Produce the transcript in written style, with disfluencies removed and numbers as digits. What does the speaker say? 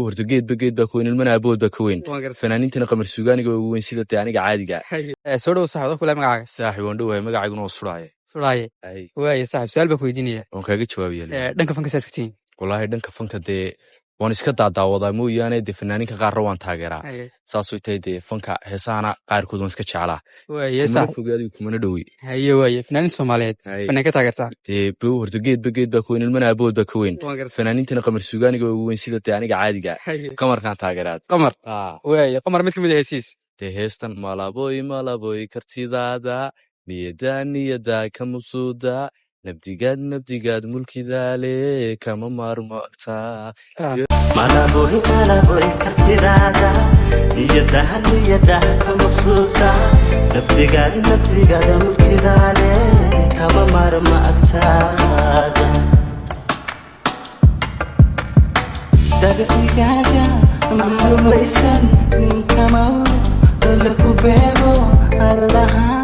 Horta geedba geed baa ka weyn, ilmana abood baa ka weyn. Waan gartay. Fanaaniintana Qamar Suugaaniga waa ugu weyn, sida dee aniga caadiga. Soo dhow saaxib, dadku laa magacaaga? Saaxib, waan dhowahay, magacayguna waa Sudhaaye. Sudhaaye. Waaye saaxib, su-aal baan ku weydiinaya. Waan kaaga jawaabaya. Dhanka fanka saa isku tihiin? Wallaahi dhanka fanka dee waan iska daadaawadaa mooyaane, dee fanaaninka qaarna waan taageeraa. Saasay tahay dee fanka heesahana qaarkood waan iska jeclaa. Waaye Kumana saaxib. foge adigu, kumana dhowi. Haye, waaye fanaaniinta Soomaaliyeed fanaan ka taageertaa? Dee bow, horta geedba geed baa ka weyn, ilmana abood baa ka weyn. Waan gartay. Fanaaniintana Qamar Suugaaniga waa ugu weyn, sida dee aniga caadiga. Qamarkaan taageeraad. Qamar. Waaye Qamar, mid ka mid ah heesiis? Dee heestan malaboy malaboy kartidaada, niyada niyada ka mabsuuda, nabdigaad nabdigaad mulkidaale kama maarmaagtaa. Malaboy malaboy kartidaada, niyadaha niyadaha ka mabsuuta, nabdigaad nabdigaada mulkidaale kama maarma agtaada. Dabcigaaga marumaysan ninkamaw la ku beego allaha.